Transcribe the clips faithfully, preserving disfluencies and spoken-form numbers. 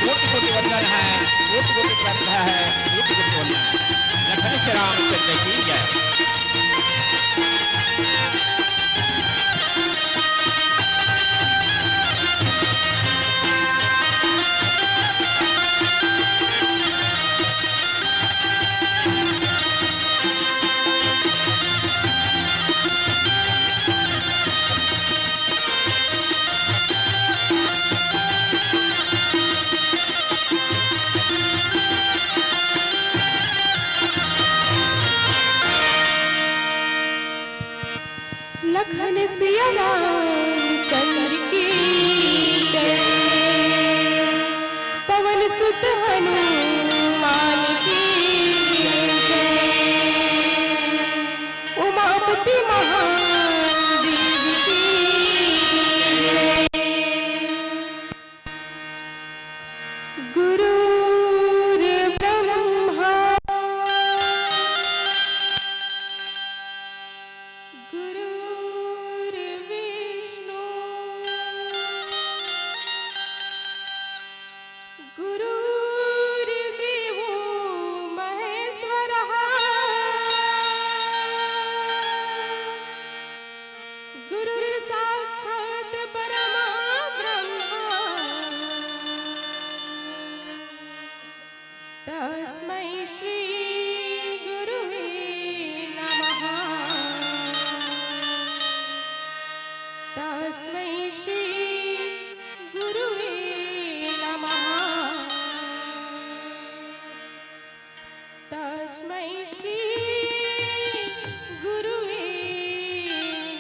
कोटि कोटि वंदन है, कोटि कोटि श्रद्धा है, कोटि कोटि वंदन है। लखन श्री रामचंद्र की जय। लखन सिया राम चंद्र की जय, पवन सुत हनुमान की जय, उमापति महादेव की जय। गुरुर्ब्रह्मा गुरुर्विष्णु गुरुर्देवो महेश्वरः। गुरुर्साक्षात् परमा ब्रह्मा तस्मै श्री गुरुवे नमः। तस्मै श्री गुरुवे नमः। तस्मै श्री गुरुवे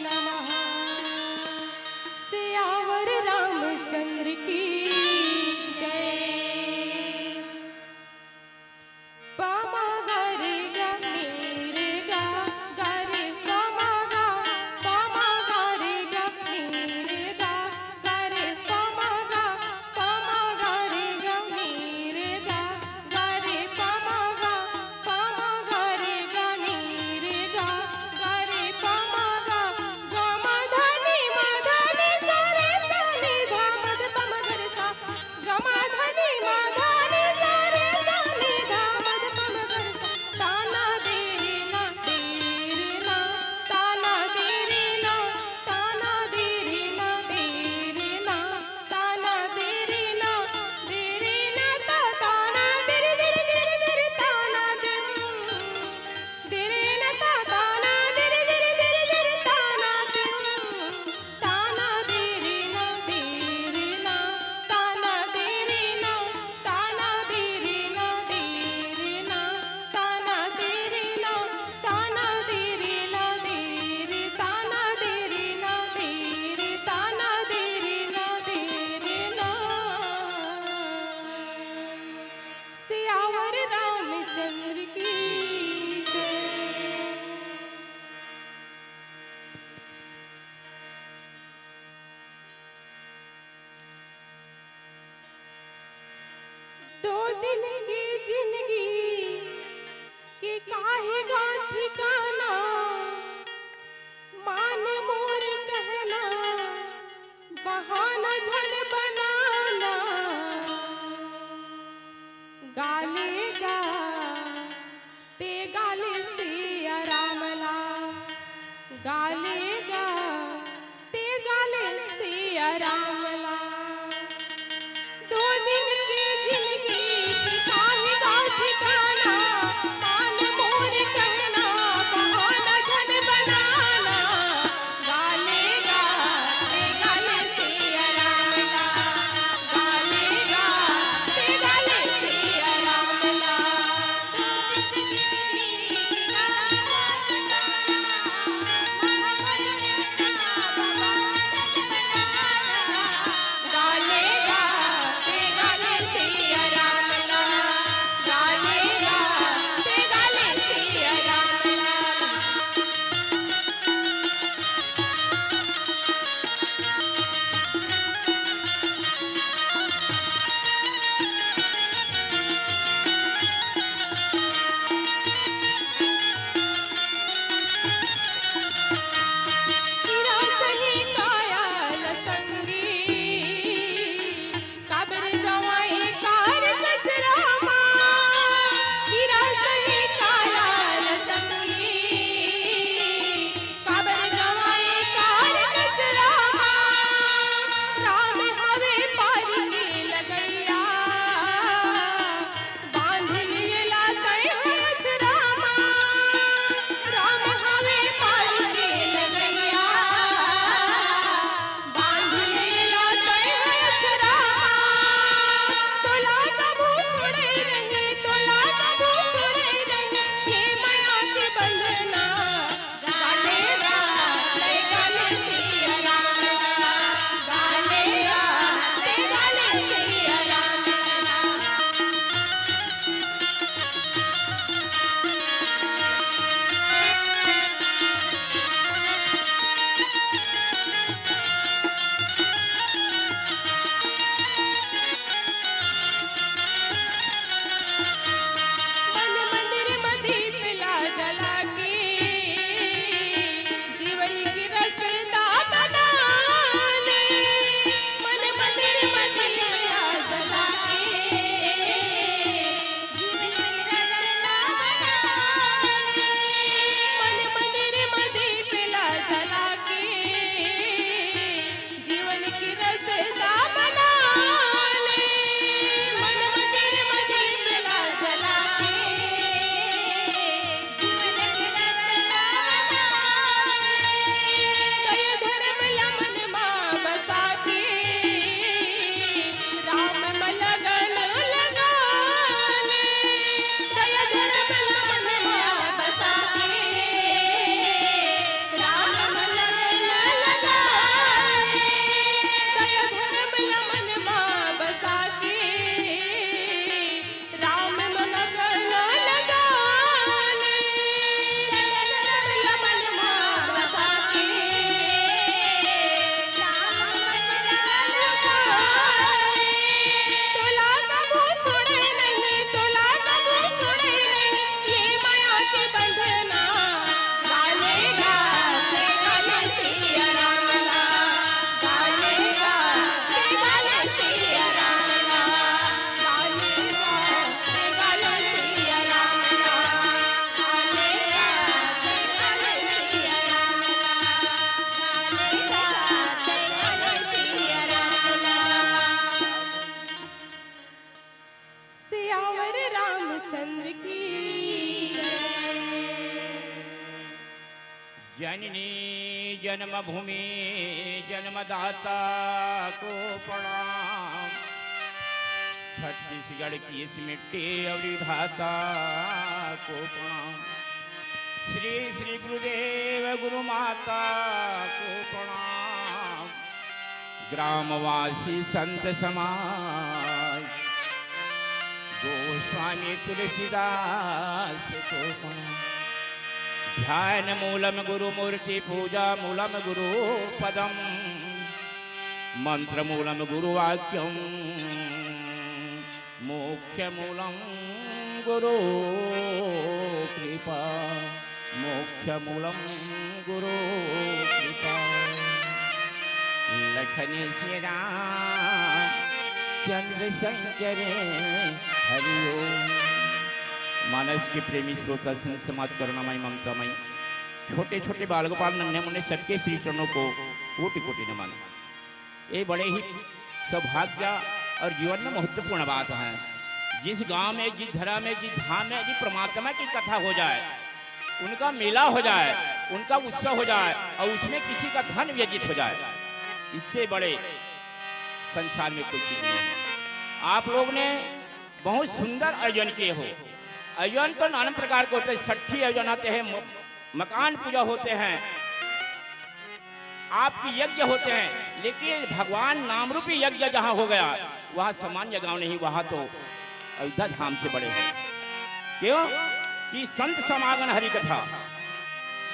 नमः। सियावर रामचंद्र की जय। पमा गा रे गा नी रे गा, गा रे पमा गा, पमा गा रे गा नी रे गा, गा रे पमा गा, पमा गा रे गा नी रे गा, गा रे पमा गा, पमा गा रे गा नी रे गा, गा रे पमा गा, गा मा धा नी मा धा नी सा रे सा नी धा मा धा पमा गा रे सा। गा मा धा नी मा धा नी सा रे सा नी धा मा धा पमा गा रे सा। ताना दे रे ना, दे रे ना, ताना दे रे ना, ताना दे रे ना, दे रे ना, ताना दे रे ना, दे रे ना, ता ताना दे रे दे रे दे रे दे रे ताना दे रे। दे रे ना, ता ताना दे रे दे रे दे रे दे रे ताना दे रे। ताना दे रे ना, दे रे ना, ताना दे रे ना, ताना दे रे ना, दे रे ना, ताना दे रे ना, ताना दे रे ना, दे रे, ताना दे रे ना, दे रे, ताना दे रे ना, दे रे ना। सियावर रामचंद्र की जय। दो दिन की जिंदगी के काहे गा ठिकाना, मान मोर कहना, बहाना झन बनाना। गा ले गा, ते गा ले सिया राम ला, गा ले गा, ते गा ले सिया राम ला। दो दिन की जिंदगी की काहे गा ठिकाना, मान मोर कहना, जननी जन्मभूमि जन्मदाता को प्रणाम। छत्तीसगढ़ की इस मिट्टी और विधाता को प्रणाम। श्री श्री गुरुदेव गुरु माता को प्रणाम। ग्रामवासी संत समाज, गोस्वामी तुलसीदास को प्रणाम। ध्यान मूलम गुरु मूर्ति, पूजा मूलम गुरु पदम, मंत्र मूलम गुरु वाक्यम, मोक्ष मूलम गुरु कृपा, मोक्ष मूलम गुरु कृपा। लखन श्री राम चंद्र शंकर हरि ओम। मानस के प्रेमी श्रोता संत समाज, करुणामय ममतामय छोटे छोटे बाल गोपाल नन्हे मुन्ने सबके श्री चरणों को कोटि कोटि नमन। ये बड़े ही सौभाग्य और जीवन में महत्वपूर्ण बात है। जिस गांव में, जिस धरा में, जिस धाम में यदि परमात्मा की कथा हो जाए, उनका मेला हो जाए, उनका उत्सव हो जाए और उसमें किसी का धन व्यतीत हो जाए, इससे बड़े संसार में कोई चीज नहीं है। आप लोग ने बहुत सुंदर आयोजन किए हो। आयोजन तो नाना प्रकार के होते हैं, छठी आयोजन होते हैं, म-, मकान पूजा होते हैं, आपकी यज्ञ होते हैं, लेकिन भगवान नाम रूपी यज्ञ जहाँ हो गया, वहाँ सामान्य गांव नहीं, वहाँ तो अयोध्या धाम से बड़े हैं। क्यों? कि संत समागम हरि कथा,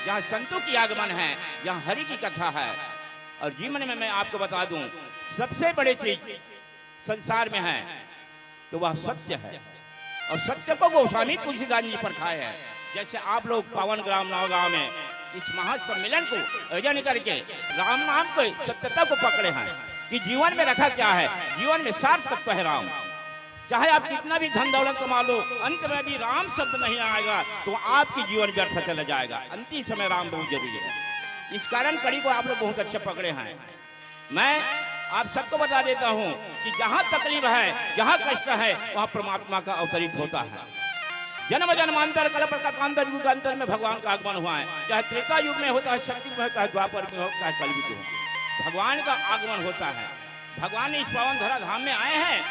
जहाँ संतों की आगमन है, जहाँ हरि की कथा है। और जीवन में मैं आपको बता दूं, सबसे बड़ी चीज संसार में है तो वह सत्य है, और सत्य को गोस्वामी तुलसीदास जी परखाए हैं। जैसे आप लोग पावन ग्राम नौगांव में इस महासम्मेलन को आयोजन करके राम नाम को, सत्यता को पकड़े हैं कि जीवन में रखा क्या है, जीवन में सार तत्व है राम। चाहे आप कितना भी धन दौलत कमा लो, अंत में यदि राम शब्द नहीं आएगा तो आपकी जीवन व्यर्थ चला जाएगा। अंतिम समय राम बहुत जरूरी है। इस कारण कड़ी को आप लोग बहुत अच्छा पकड़े हैं। मैं आप सबको बता देता हूँ कि जहाँ तकलीफ है, जहाँ कष्ट है, वहाँ परमात्मा का अवतरित होता है। जन्म जन्मांतर, कल्प कल्पांतर, युगांतर में भगवान का आगमन हुआ है। चाहे त्रेता युग में होता है, सतयुग में होता है, द्वापर में हो, चाहे कलयुग में हो, भगवान का आगमन होता है। भगवान इस पावन धरा धाम में आए हैं।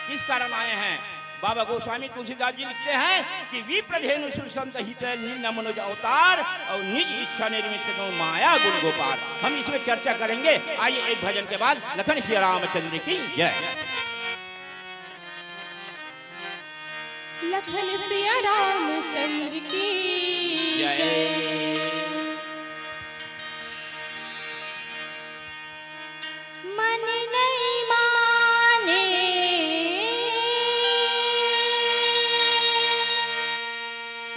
किस कारण आए हैं? बाबा गोस्वामी तुलसीदास जी लिखते हैं कि विप्रधेनु सुर संत हित, लीन मनुज अवतार और निज इच्छा निर्मित तो माया गुण गोपार। हम इसमें चर्चा करेंगे। आइए, एक भजन के बाद लखन सिया रामचंद्र की जय। लखन सिया रामचंद्र की जय। जय। मन नहीं माने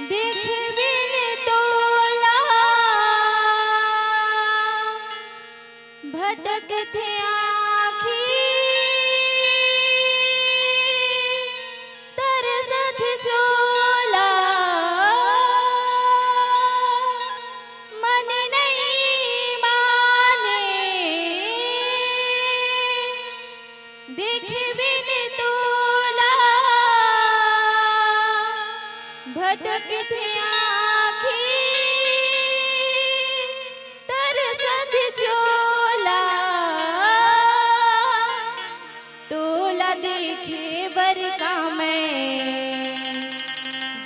देख बिन तोला, भटकथे आँखी तरसत चोला। मन नहीं माने देख बिन तोला, भटकथे आँखी तरसत चोला। तोला देखे बर का मैं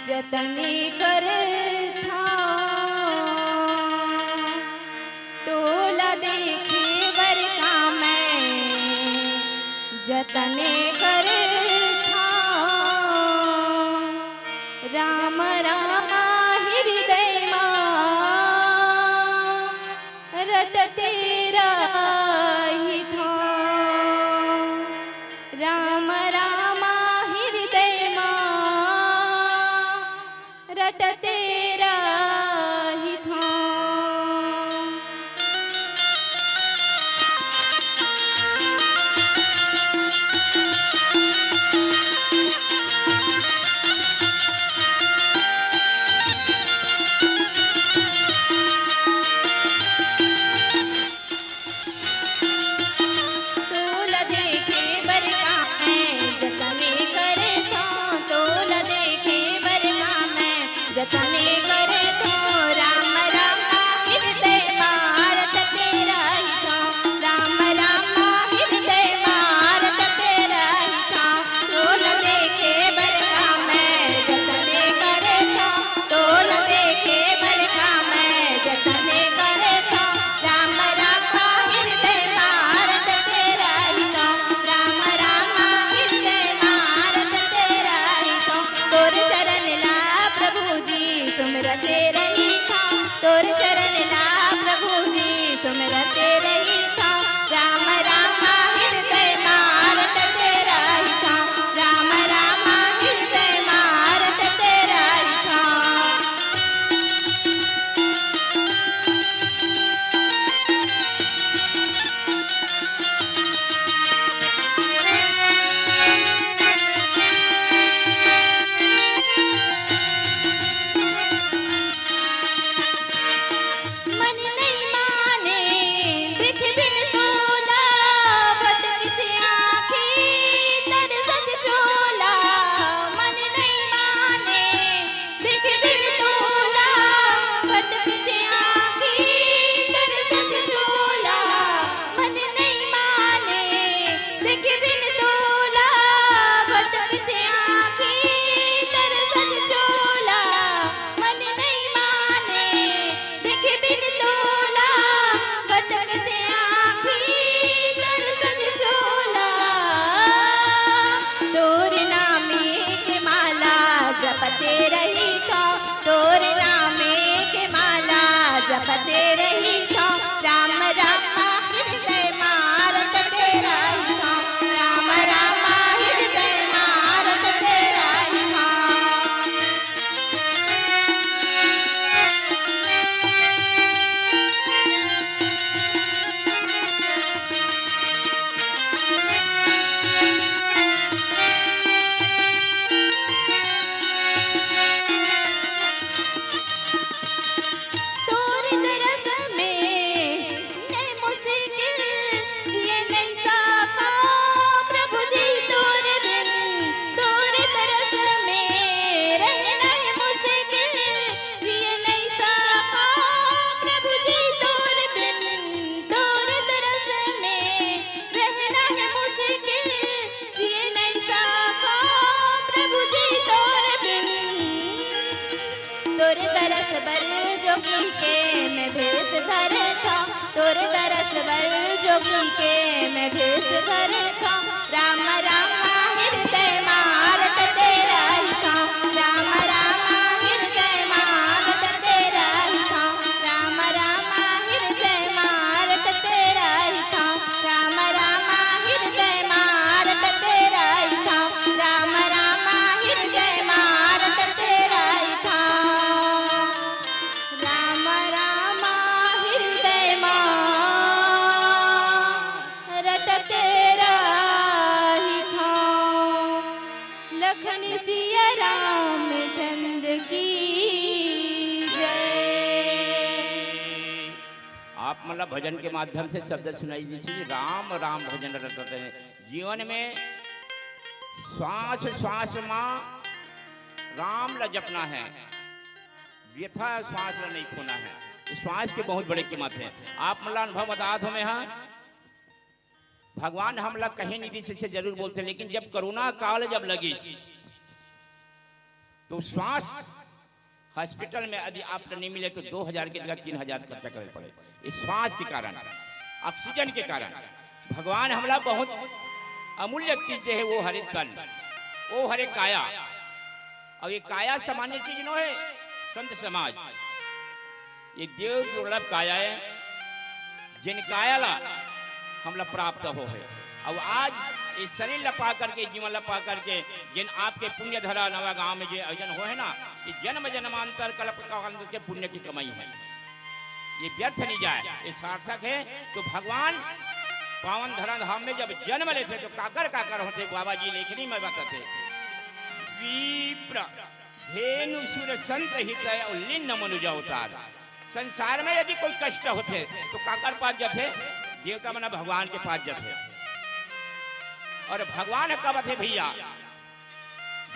जतने करथौं, तोला देखे बर का मैं जतने करथौं। राम राम हृदय मा रटते रहिथौं। राम राम हृदय मा रहिथौं, तोर चरण ला प्रभु जी सुमिरत रहिथौं। राम राम हृदय मा रटत रहिथौं, राम राम हृदय मा रटत रहिथौं। मन नइ माने, देख बिन तोला, भटकत आँखी तरसत झोला। मन नइ माने, देख बिन तोला, भटकत आँखी तरसत झोला। मन नइ माने, देख बिन तोला, भटकत आँखी तरसत झोला। मन नइ माने, देख बिन तोला, भटकत आँखी तरसत झोला। तोर नामे के माला जपत रहिथौं, तोर नामे के माला जपत रहिथौं। राम राम हृदय मा रटत रहिथौं, राम राम हृदय मा रटत रहिथौं। तोर दरस में नइ मुश्किल, जिए नइ सकों प्रभु जी तोर बिन। तोर दरस में रहना हे मुश्किल, जिए नइ सकों प्रभु जी तोर बिन। तोर दरस में रहना हे मुश्किल, जिए नइ सकों प्रभु जी तोर बिन। तोर दरस बर जोगी के मैं भेष धरथौं, तोर दरस बर जोगी के मैं भेष धरथौं। राम राम हृदय मा रटत रहिथौं, राम राम हृदय मा रटत रहिथौं, राम राम हृदय मा रटत रहिथौं, राम राम हृदय मा रटत रहिथौं, राम राम हृदय मा रटत रहिथौं। राम राम हृदय मा रटत रहिथौं। लखन सिया रामचंद्र की जय। आप मन ला भजन के माध्यम से शब्द सुनाई देथे, राम राम भजन रटत रहे। जीवन में श्वास श्वास मा राम ला जपना है, व्यथा श्वास ला नइ खोना है। श्वास के बहुत बड़े कीमत है। आप मन ला अनुभव बतात हों मैं हा, भगवान हमला कहीं नइ दिस, इसे जरूर बोलथे, लेकिन जब कोरोना काल जब लगिस, तो श्वास hospital में यदि आप नइ मिले, तो दो हजार के जगह तीन हजार खर्चा करे पड़े। ये श्वास के कारण, oxygen के कारण। भगवान हमला बहुत अमूल्य चीज दे हे, वो हरे तन, वो हरे काया। अउ ये काया सामान्य चीज नोहे, संत समाज, ये देव दुर्लभ काया है। जिन काया ला हमला प्राप्त होहे। अउ आज ये शरीर ला पा करके, जीवन ला पा करके, जिन आपके पुण्य धरा नवा गांव में जे आयोजन होहे ना, ये जन्म जन्मांतर कल्प काल के पुण्य की कमाई है, ये व्यर्थ नइ जाए, ये सार्थक है। तो भगवान पावन धरा धाम में जब जन्म लेथे तो काकर काकर होथे, बाबा जी लेखनी में बताथे, विप्र धेनु सुर संत हित अउ लीन मनुज अवतार। संसार में यदि कोई कष्ट होथे तो काकर पास जथे? देवता मन भगवान के पास जथे। अउ भगवान ह का बथे भइया?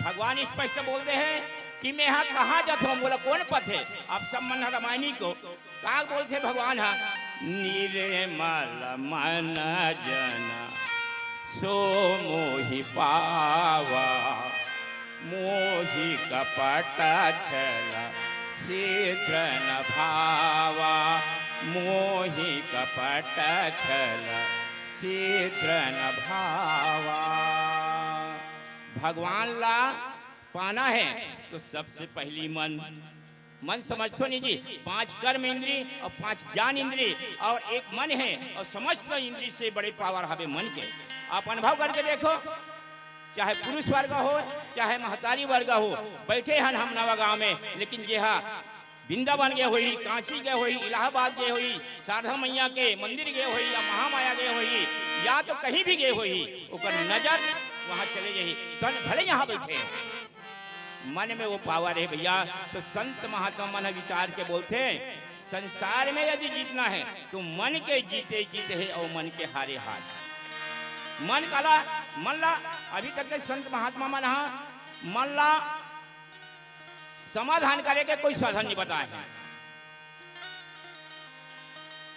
भगवान स्पष्ट बोल दे हे कि मैं हा कहाँ जथों, मोला कोन पथे? आप सब मन ह रामायणी को का बोलथे भगवान ह? निर्मल मन जन सो मोहि पावा, मोहि कपट छल शीघ्र न भावा, मोहि कपट छल शीघ्र न भावा। भगवान ला पाना है तो सबसे पहली मन मन समझ तो नहीं जी, पांच कर्म इंद्री और पांच ज्ञान इंद्री और एक मन है, और समस्त इंद्री से बड़े पावर हवे मन के। आप अनुभव करके देखो, चाहे पुरुष वर्ग हो, चाहे महतारी वर्ग हो, बैठे हन हम नवा गांव में, लेकिन जे हा वृंदावन गए होही, काशी गए होही, इलाहाबाद गए होही, शारदा मैया के मंदिर गए होही या महामाया गए होही या तो कहीं भी गए होही, ओकर नजर वहां चले जाही, तन भले यहाँ बैठे हैं। मन में वो पावर है भैया। तो संत महात्मा मन विचार के बोलते हैं, संसार में यदि जीतना है तो मन के जीते जीते है और मन के हारे हार। मन काला, मन ला, अभी तक के संत महात्मा मन हा मन ला समाधान करे के कोई साधन नहीं बताए हैं।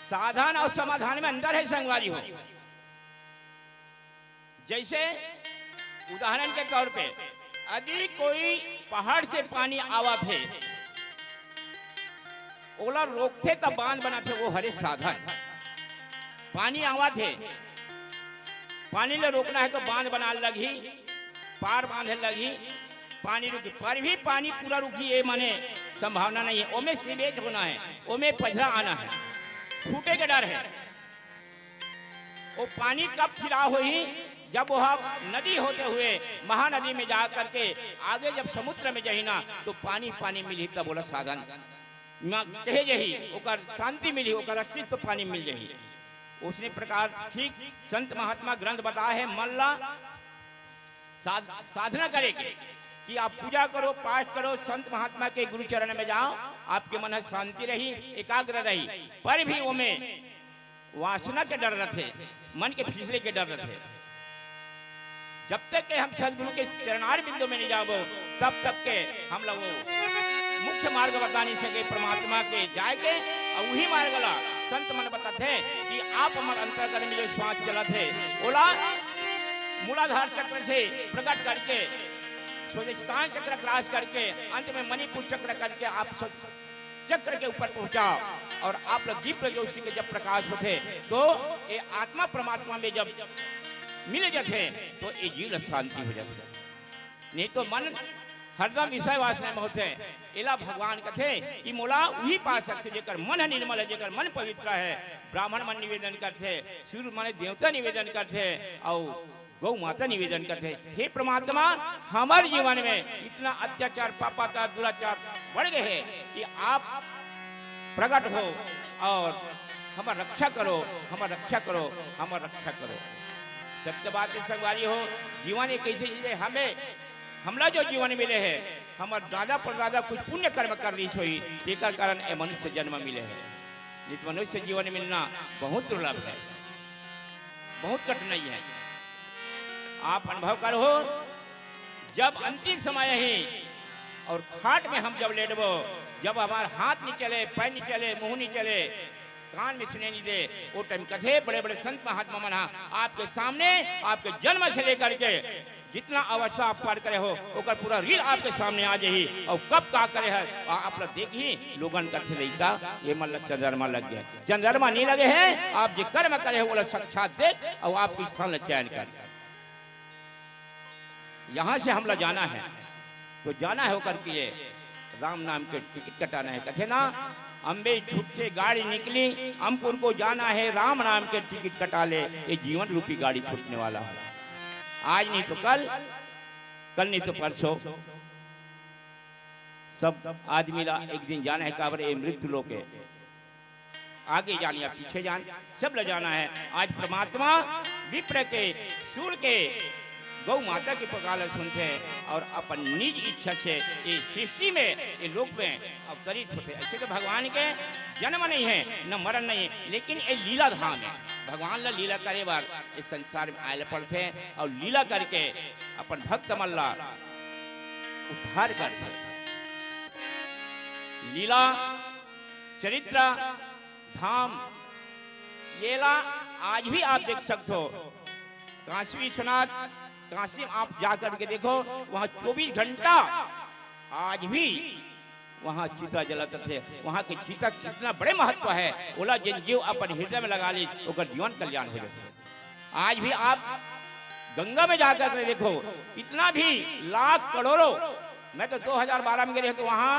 साधन और समाधान में अंतर है संगवारी हो। जैसे उदाहरण के तौर पे, यदि कोई पहाड़ से पानी आवत है, ओला रोकथे त बांध बनाथे, वो हरे साधन। पानी आवत है, पानी ले रोकना है तो बांध बना लगही, पार बांधे लगही, पानी रुकी, पर भी पानी पूरा रुकी, ये माने संभावना नहीं है। ओमे सीवेज होना है, ओमे पझरा आना है, फूटे के डर है। वो पानी कब छिड़ाव होही? जब वो नदी होते हुए महानदी में जा करके आगे जब समुद्र में जाही ना, तो पानी पानी मिलही, तब बोला साधन ना कहे जाही, ओकर शांति मिलही, ओकर अस्तित्व पानी मिल जाही। उसने प्रकार ठीक संत महात्मा ग्रंथ बताए है, मन ला साध-, साधना करे के कि आप पूजा करो, पाठ करो, संत महात्मा के गुरु चरण में जाओ, आपके मन में शांति रही, एकाग्र रही, पर भी ओमे वासना के डर रथे, मन के फिसले के डर रथे। जब तक के हम सदगुरु के चरणार बिंदु में नहीं जाबो, तब तक के हम लोग वो मुख्य मार्ग बता नहीं सके परमात्मा के जाए के। और वही मार्ग ला संत मन बताथे कि आप हमर अंतःकरण में जो श्वास चलत है, ओला मूलाधार चक्र से प्रकट करके स्वाधिष्ठान चक्र क्रॉस करके अंत में मणिपुर चक्र करके आप स्व-, चक्र के ऊपर पहुंचाओ और आप लोग दीप प्रज्योति के जब प्रकाश होते तो ये आत्मा परमात्मा में जब मिल जाते तो ये जीव ला शांति हो जाते। नहीं तो मन हरदम विषय वासना में होते। एला भगवान कथे कि मोला उही पा सकथे जेकर मन ह निर्मल है, जेकर मन पवित्र है। ब्राह्मण मन निवेदन करथे, सूर्य मन देवता निवेदन करथे, अउ गौ माता निवेदन करथे, हे परमात्मा, हमर जीवन में इतना अत्याचार, पापाचार, दुराचार बढ़ गए है कि आप प्रकट हो और हमर रक्षा करो, हमर रक्षा करो, हमर रक्षा करो। सत्य बात है संगवारी हो, जीवन एक ऐसी चीज है, हमें, हमला जो जीवन मिले है, हमर दादा परदादा कुछ पुण्य कर्म कर रही होई, तेकर कारण ए मनुष्य जन्म मिले है। नहीं तो मनुष्य जीवन मिलना बहुत दुर्लभ है, बहुत कठिनाई है। आप अनुभव करो, जब अंतिम समय ही और खाट में हम जब लेटबो, जब हमार हाथ नहीं चले, पैर नहीं चले, मुंह नहीं चले, कान में सुने नहीं दे, वो टाइम कथे बड़े बड़े संत महात्मा मन हा आपके सामने, आपके जन्म से लेकर के जितना अवस्था आप पार करे हो, ओकर पूरा रील आपके सामने आ जाही। और कब का करे है, आ-, आप लोग देखही, लोगन कथे लइका, ये मन ला चंद्रमा लग गया, चंद्रमा नहीं लगे है। आप जे कर्म करे हो, ओला साक्षात देख और आपके स्थान ला चयन कर। यहाँ से हमला जाना है, तो जाना है ओकर के लिए राम नाम के टिकट कटाना है। कथे ना, अम्बे छुट से गाड़ी निकली, अमकुर को जाना है, राम नाम के टिकट कटा ले, ये जीवन रूपी गाड़ी छूटने वाला है। आज नहीं तो कल, कल नहीं तो परसों, सब आदमी ला एक दिन जाना है, काबर ये मृत्यु लोक है। आगे जान या पीछे जान, सब ले जाना है। आज परमात्मा विप्र के, सूर के, गौ माता के पुकार ला सुनथे और अपन निज इच्छा से ये सृष्टि में, ये लोक में अवतरित होथे। ऐसे तो भगवान के जन्म नहीं है, न मरण नहीं है, लेकिन ये लीला धाम है। भगवान ला लीला करे बर इस संसार में आए ला पड़थे और लीला करके अपन भक्त मन ला उद्धार करथे। लीला चरित्र धाम, येला आज भी आप देख सकते हो। काशी विश्वनाथ, काशी में आप जा करके देखो, वहाँ चौबीस घंटा आज भी वहाँ चिता जलत थे। वहाँ के चिता कितना बड़े महत्व है, ओला जिन जीव अपन हृदय में लगा ली, ओकर जीवन कल्याण हो जाता है। आज भी आप गंगा में जाकर के देखो, इतना भी लाख करोड़ों, मैं तो दो हज़ार बारह में गए रहे तो वहाँ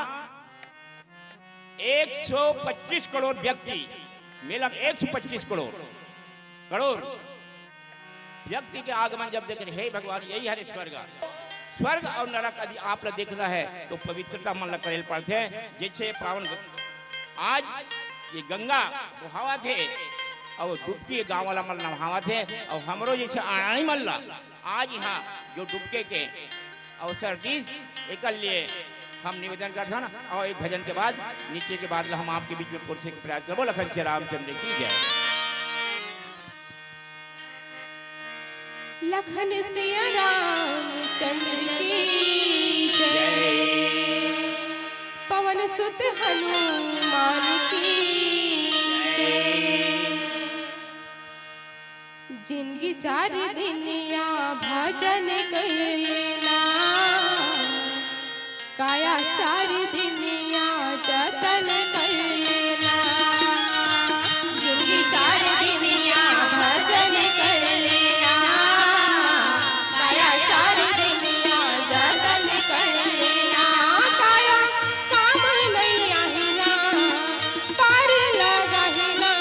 एक सौ पच्चीस करोड़ व्यक्ति, मतलब एक सौ पच्चीस करोड़, करोड़ व्यक्ति के आगमन जब देखे, हे भगवान, यही हरे स्वर्ग। स्वर्ग और नरक यदि आप ला देखना है तो पवित्रता मन ला करे पड़थे। जैसे पावन ग-, आज ये गंगा बोहावत हे और डुबकी गांव वाला मन नहावत हे और हमरो जैसे आनी मन ला आज यहाँ जो डुबके के अवसर दीस, एकर लिए हम निवेदन करथन और एक भजन के बाद, नीचे के बाद ला हम आपके बीच में परोसे के प्रयास करबो। लखन सिया रामचंद्र की जय। लखन सिया रामचंद्र की जय। पवन सुत हनुमान की जय। जिनगी चार दिन या भजन कर लेना, काया चार दिन या जतन कर लेना। जिनगी चार दिन या भजन कर लेना, काया चार दिन या जतन कर लेना। काया काम नैया ही ना, पार लगा ही ना,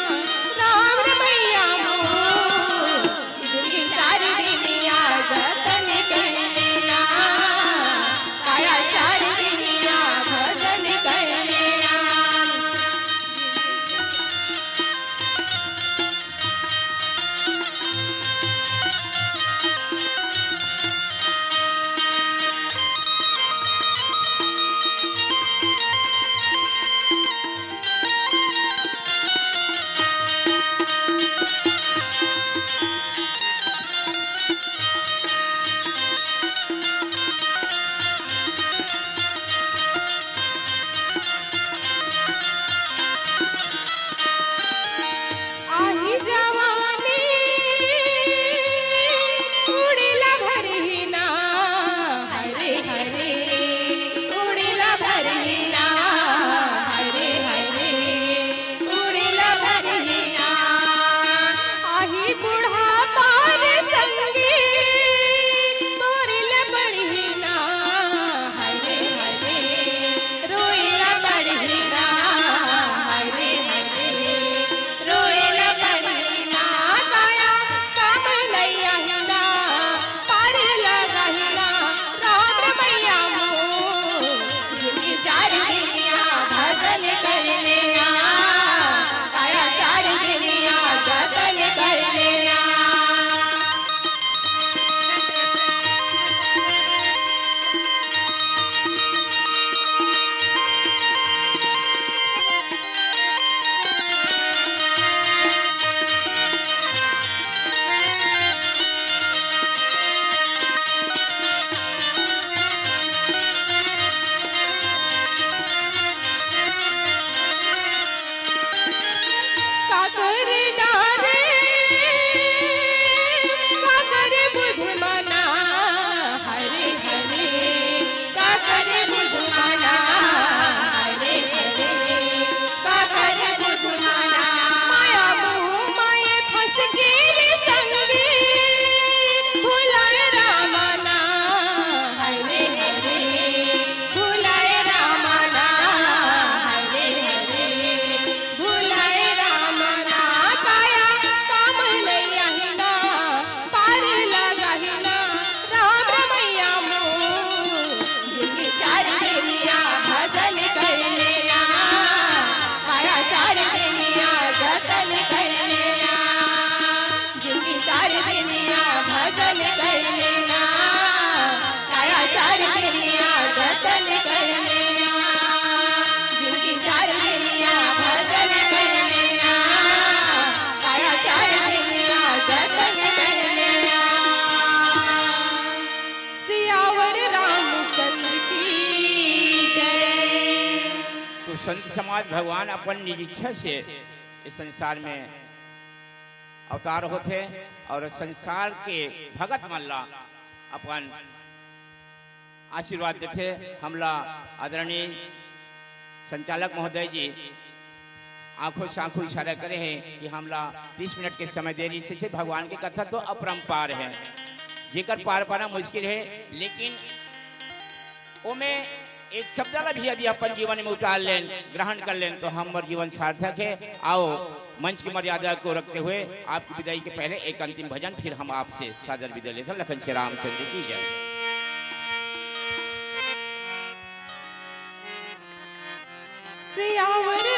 राम रमैया मोर। जिनगी चार दिन या जतन कर लेना, काया चार दिन या भजन कर लेना। आही जवानी उड़ेला भरही ना, हरे हरे उड़ेला भरही ना, हरे हरे उड़ेला भरही ना। आही बुढ़ापा रे संगी तोरे ले बढ़ही ना, हरे हरे रोएला बढ़ही ना, हरे हरे रोएला बढ़ही ना। काया काम नैया ही ना, पार लगा ही ना, राम रमैया मोर। जिनगी चार दिन या भजन कर लेना, काया चार दिन या जतन कर लेना। काकर डारे, काकर बुधमाना, हरे हरे, काकर बुधमाना, हरे हरे, काकर बुधमाना। माया मोह माये फंस के रे संगी, भुलाए रामाना, हरे हरे, भुलाए रामाना, हरे हरे। भुलाए राम ना काया, काम नैया ही ना, पार लगा ही ना, राम रमैया मोर। जिनगी चार दिन या भजन कर लेना, काया चार दिन या जतन कर लेना। जिनगी चार दिन या भजन कर लेना, काया चार दिन या जतन कर लेना। जिनगी चार दिन या भजन कर लेना, काया चार दिन या जतन कर लेना। सियावर रामचंद्र की जय। तो संत समाज भगवान अपन निज इच्छा से इस संसार में अवतार होथे और संसार के भगत मन ला अपन आशीर्वाद देथे। हमला आदरणीय संचालक महोदय जी आंखों से आंखों इशारा करे हैं कि हमला तीस मिनट के समय दे रही, जैसे भगवान के कथा तो अपरंपार है, जेकर पार पाना मुश्किल है, लेकिन ओमे एक शब्द ला भी यदि अपन जीवन में उतार लें, ग्रहण कर लें, तो हमर जीवन सार्थक है। आओ, मंच की मर्यादा को रखते हुए आपकी विदाई के पहले एक अंतिम भजन, फिर हम आपसे सादर विदा लेते हैं। लखन श्री रामचंद्र की जय। सियावर